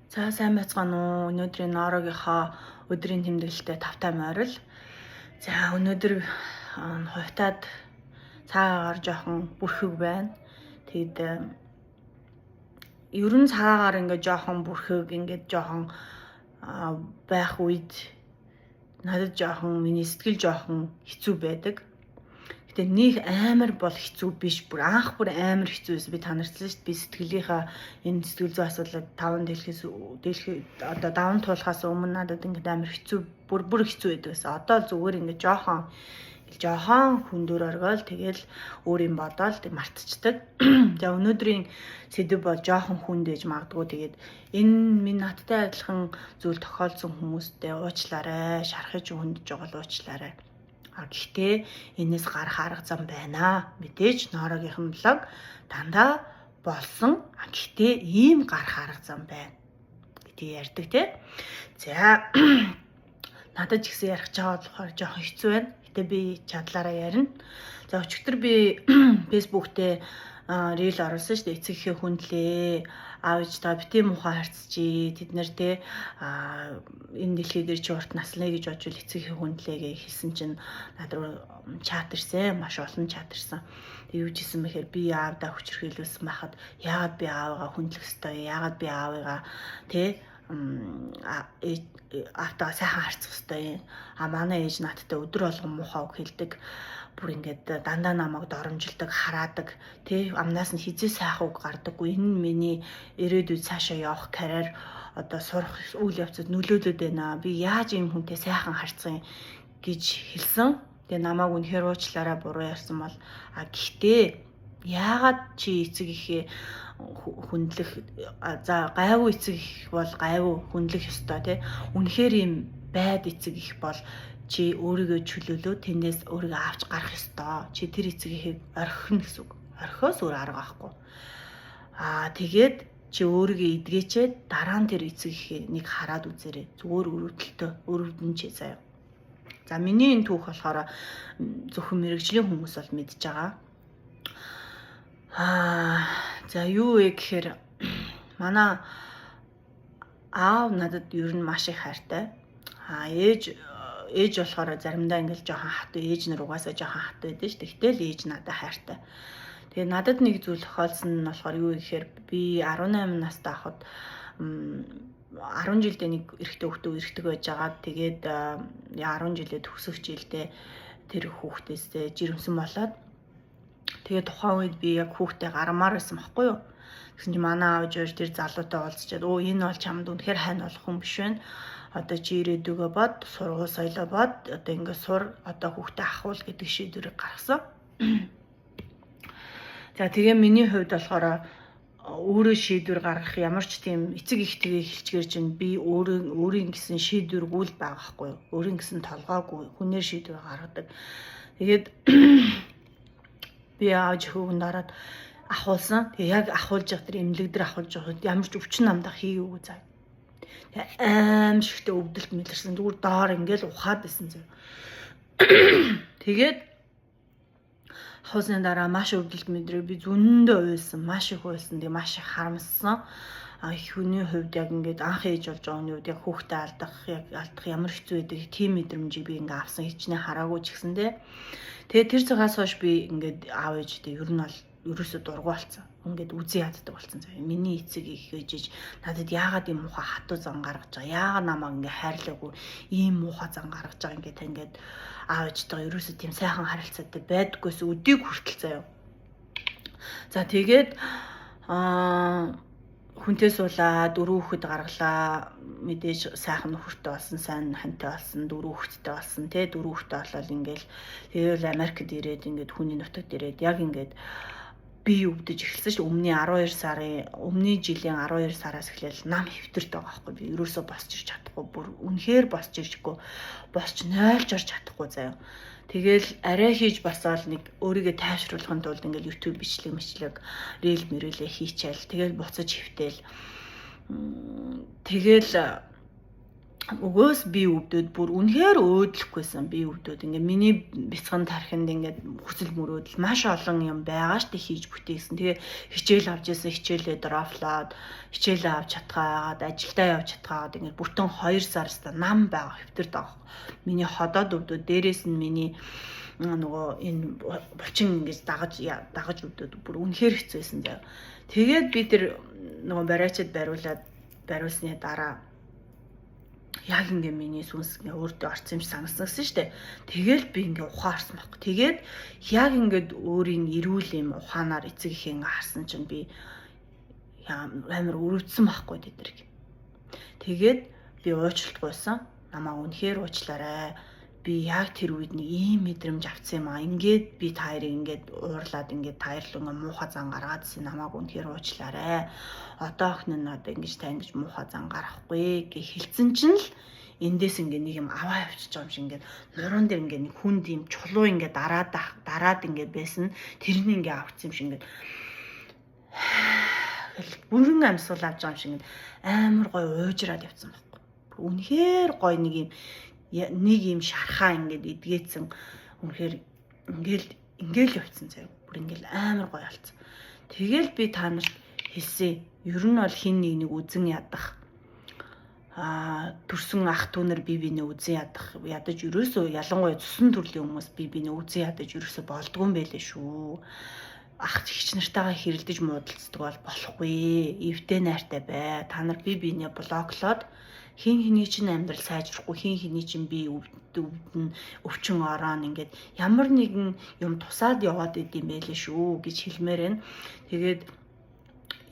За, сайн байцгаана уу? Өнөөдрийн Норогийнхоо өдрийн тэмдэглэлтэй тавтай морил. За, өнөөдөр хувьтаад цагаагаар жоохон бүрхэг байна. Тэгэд ер нь цагаагаар ингээд жоохон бүрхэг, ингээд жоохон байх үед надад жоохон, миний сэтгэл жоохон хэцүү байдаг. Гэтэ нэг амар бол хэцүү биш. Бүр анх бүр амар хэцүү байсан. Би та нарт хэлсэн шүү дээ. Би сэтгэлийнхаа энэ сэтгэл зүйн асуудлыг таван дэлхээс дэлхий одоо даван туулахаас өмнө надад ингээд амар хэцүү, бүр бүр хэцүү байдаг байсан. Одоо л зүгээр ингээд жоохон жоохон хүндүр оргиол, тэгэл өөр юм бодоол тэг мартчихдаг. За, өнөөдрийн сэдэв бол жоохон хүнд байж магадгүй. Тэгээд энэ минь надтай адилхан зүйл тохиолдсон хүмүүстэй уучлаарай. Шархаж хүндэж байгаа бол уучлаарай. А гэхдээ энэс гарах арга зам байна. Мэдээж Норогийнхан блог дандаа болсон. А гэхдээ ийм гарах арга зам байна гэдгийг ярьдаг, те. За, надад ч гэсэн ярих чагаа болохоор жоохон хэцүү байна. Гэтэ би чадлаараа ярина. За, өчигдөр би Facebook дээр reel оруулсан шүү дээ. Эцэг эхээ хүндлээ. Аав ээжтэйгээ битгий муухай харьцчий. Тэд нар те энэ дэлхий дээр чи урт наслаа гэж бодвол эцэг эхээ хүндлээ гэж хэлсэн чинь над руу чат ирсэн. Маш олон чат ирсэн. Тэг юу жисэн бэхээр би аавдаа хүчирхийлүүлсэн байхад яагаад би аавыгаа хүндлэх ёстой? Яагаад би аавыгаа те аавтайгаа сайхан харьцах ёстой юм? А манай ээж надтай өдөр болгон муухай үг хэлдэг, бүр ингээд дандаа намайг доромжилдог, хараадаг, тий, амнаас нь хизээ сайхан үг гардаггүй. Энэ нь миний ирээдүйд цаашаа явах карьер, одоо сурах үйл явцад нөлөөлөд байна. Би яаж ийм хүнтэй сайхан харьцах юм гэж хэлсэн. Тэгээ намайг үнэхээр уучлаарай, буруу ярьсан бол. А гэхдээ яагаад чи эцэг эхээ хүндлэх, за, гайвуу эцэг их бол гайвуу хүндлэх ёстой, тий, үнэхээр ийм байд эцэг их бол чи өөрийгөө чөлөөлөө, тэндээс өөрийгөө авч гарах ёстой. Чи тэр эцэг эхийг орхино гэсэн үг. Орхиос өөр арга байхгүй. Аа, тэгээд чи өөрийгөө эдгээчээд дараа нь тэр эцэг эхээ нэг хараад үзээрэй. Зүгээр өрөвдөлтөө өрөвдөн чи заяа. За, миний энэ түүх болохоор зөвхөн мэргэжлийн хүмүүс бол мэдж байгаа. Аа, за, юу вэ гэхээр манай аав надад ер нь маш их хайртай. Аа, ээж ээж болохоор заримдаа ингээл жоохон хатуу, ээж нар угаасаа жоохон хатуу байдаг шүү дээ. Гэтэл ээж надад хайртай. Тэгээ надад нэг зүйл тохиолдсон нь болохоор юу гэхээр би 18 настай байхад 10 жилдээ нэг эрэгтэй хүүхдээ эргэдэг байж байгаа. Тэгээд 10 жилээ төгсөх жилдээ тэр хүүхдээсээ жирэмсэн болоод, тэгээ тухайн үед би яг хүүхдээ гармаар байсан байхгүй юу. Тэгсэн чинь манай аав жирж тэр залуутай уулзчаад, "Өө, энэ бол чамд үнэхээр хань болох хүн биш байна. Одоо чи ирээдүгөө бод, сургууль соёлоо бод, одоо ингээд сур, одоо хүүхдээ ахуул" гэдэг шийдвэрийг гаргасан. За, тэгээ миний хувьд болохоор өөрөө шийдвэр гаргах ямар ч тийм эцэг эхтэйгээ хэлчгээр чинь би өөрөө өөрийн гэсэн шийдвэргүй л байгаа байхгүй юу? Өөрийн гэсэн толгойгүй хүнээр шийдвэр гаргадаг. Тэгээд би аав өхөөг дараад ахуулсан. Тэгээ яг ахуулж явах, тэр эмнэлэг дээр ахуулж явах ямар ч өвчин намдах хийгээгүй заа. Тэгээ аим шигтэй өвдөлт мэдэрсэн. Зүгээр доор ингээл ухаад байсан зөө. Тэгээд ахуулсны дараа маш өвдөлт мэдрээ, би зөндөө уйлсан, маш их уйлсан. Тэгээ маш их харамссан. А хүний хувьд яг ингээд анх ээж болж байгаа хүний хувьд яг хүүхдээ алдах, яг алдах ямар хэцүү байдаг, тийм мэдрэмжийг би ингээ авсан, хичнээн хараагүй ч гэсэн те. Тэгээ тэр цагаас хойш би ингээд аав ээжтэй ер нь бол ерөөсөө дургу болсон. Ингээд үзэн яддаг болсон заяа. Миний эцэг их ээжиж надад яагаад ийм муухай хатуу зан гаргаж байгаа? Яагаад намайг ингээ хайрлаагүй, ийм муухай зан гаргаж байгаа, ингээд ингээд аав ээжтэйгээ ерөөсөө тийм сайхан харилцаатай байдггүйс өдийг хүртэл заяа. За, тэгээд хүнтэй суулаа, дөрөв хүүхэд гаргалаа. Мэдээж сайхан нөхөртэй болсон, сайн хантай болсон, дөрөв хүүхэдтэй болсон, тэ, дөрөв хүүхэдтэй болоод ингээл тэгэл Америкт ирээд, ингээд хүний нутагт ирээд яг ингээд би өвдөж эхэлсэн шүү. Өмнөний 12 сарын, өмнөний жилийн 12 сараас эхлээл нам хэвтэрт байгаа байхгүй. Би ерөөсөө босч ирч чадахгүй. Бүр үнэхээр босч ирчихгүй. Босч нойлж орч чадахгүй заяа. Тэгэл арай хийж босоол нэг өөрийгөө тайвшруулахын тулд ингээл YouTube бичлэг мэтлэг, reel мэрэлээ хийчээл, тэгэл буцаж хэвтээл. Тэгэл Өгөөс би өвдөд бүр үнэхээр өөдлөхгүйсэн. Би өвдөд ингээ миний бяцхан тархинд ингээд хүсэл мөрөөдөл маш олон юм байгаа штэ хийж бүтээсэн. Тэгээ хичээл авч исэн, хичээлээ drop лоод, хичээлээ авч чадхаагаад, ажилдаа явж чадхаагаад ингээд бүтэн 2 сар ста нам байгаа хэвтэрд байгаа. Миний ходоод өвдөд, дээрээс нь миний нөгөө энэ булчин ингэж дагаж дагаж өвдөд бүр үнэхээр хэцүү байсан заяа. Тэгээд би тэр нөгөө бариачид бариулаад бариулсны дараа яг ингээ миний сүнс ингээ өөртөө орсон юм шиг санагдсан гэсэн штэ. Тэгэл би ингээ ухаан харсан байхгүй. Тэгээд яг ингээд өөрийн эрүүл юм ухаанаар эцэг ихээ ингээ харсан чинь би амар өрөвдсөн байхгүй тэдэрэг. Тэгээд би уучлалт гуйсан. Намаа үнэхээр уучлаарай. Би яг тэр үед нэг ийм мэдрэмж авсан юм аа. Ингээд би та хоёрыг ингээд уурлаад, ингээд та хоёр руу ингээд муухай зан гаргаадсэн, намайг үнэхээр уучлаарай. Одоо охин нь одоо ингэж та ингэж муухай зан гаргахгүй гэж хэлсэн чинь л эндээс ингээ нэг юм аваа явчихж байгаа юм шиг, ингээд нуруунд дээр ингээ нэг хүнд юм чулуу ингээ дараад дараад ингээ байсан. Тэрний ингээ авчихсан юм шиг, ингээд бүрэн амьсгал авч байгаа юм шиг, ингээд амар гоё уужраад явцсан байхгүй. Үнэхээр гоё нэг юм шархаа ингээд эдгээцэн, үнэхээр ингээл ингээл явцсан заяа. Бүр ингээл амар гоё болцсон. Тэгэл би та нарт хэлсэн. Ер нь бол хин нэг нэг үзен ядах, төрсөн ах дүү нар бие биенээ үзен ядах ядаж ерөөсөө, ялангуяа цусан төрлийн хүмүүс бие биенээ үзен ядаж ерөөсөө болдгоо юм байлээ шүү. Ах эгч нартайгаа хэрэлдэж муудалцдаг бол болохгүй. Эвтэй найртай бай. Та нар бие биенээ block лоод хин хэний чинь амьдрал сайжрахгүй, хин хэний чинь бие өвдөн, өвчин ороон, ингээд ямар нэгэн юм тусаад яваад идэм байлээ шүү гэж хэлмээр байна. Тэгээд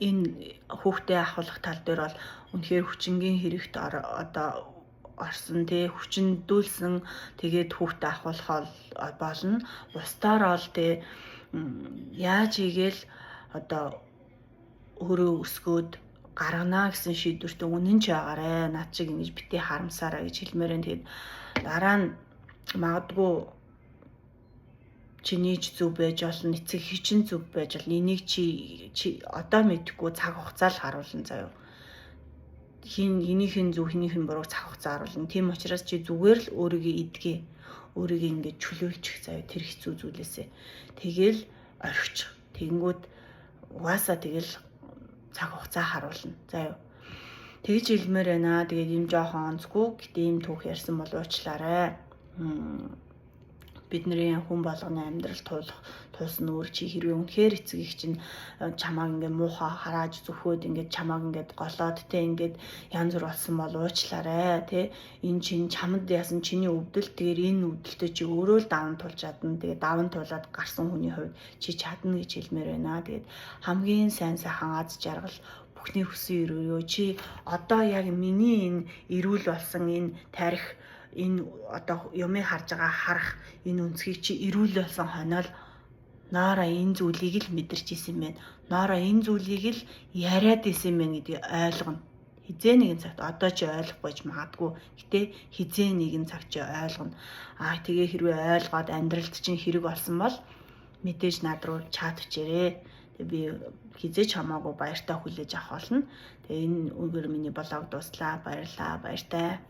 энэ хүүхдээ ахуулах тал дээр бол үнэхээр хүчингийн хэрэгт одоо орсон тий, хүчиндүүлсэн, тэгээд хүүхдээ ахуулах болно. Бусдаар бол тий, яаж хийгээл одоо өөрөө өсгөөд гаргана гэсэн шийдвэртээ үнэн ч байгаарэ. Над чиг ингэж битгий харамсаарай гэж хэлмээр байна. Тэгээд дараа нь магадгүй чиний ч зөв байж болно, эцэг эх чинь зөв байж болно. Энийг чи одоо мэдэхгүй, цаг хугацаа л харуулна заяа. Хин энийх нь зөв, хинийх нь бурууг цаг хугацаа харуулна. Тийм учраас чи зүгээр л өөрийгөө эдгээ. Өөрийгөө ингэж чөлөөлчих заяа тэр хэцүү зүйлээсээ. Тэгэл орхичих. Тэгэнгүүт угаасаа тэгэл цаг хугацаа харуулна. Заяа. Тэгж хэлмээр байна. Тэгээд ийм жоохон онцгүй. Гэтэ ийм түүх ярьсан бол уучлаарай. Бидний хүн болгоны амьдрал туулах туулсан өөр. Чи хэрвээ үнэхээр эцэг их чинь чамааг ингээ муухай харааж зүхөөд, ингээд чамааг ингээд голоод те, ингээд янз бүр болсон бол уучлаарай те. Энэ чинь чамд яасан чиний өвдөл, тэгэхээр энэ өвдөлтөд чи өөрөө л даван туулж чадна. Тэгээд даван туулаад гарсан хүний хувьд чи чадна гэж хэлмээр байна. Тэгээд хамгийн сайн сайхан аз жаргал, бүхний хүссэн өрөө чи одоо яг миний энэ эрүүл болсон энэ тарих, энэ одоо юмыг харж байгаа харах энэ өнцгийг чи эрүүл болсон хоноол Нора энэ зүйлийг л мэдэрч исэн юм байна. Нора энэ зүйлийг л яриад исэн юм байна гэдгийг ойлгоно. Хизээ нэгэн цагт, одоо чи ойлгохгүй ч магадгүй. Гэтэ хизээ нэгэн цаг чи ойлгоно. Аа, тэгээ хэрвээ ойлгоод амьдралд чинь хэрэг болсон бол мэдээж над руу чат бичээрэй. Тэгээ би хизээ ч хамаагүй баяртай хүлээж авах болно. Тэгээ энэ үгээр миний блог дууслаа. Баярлалаа. Баяртай.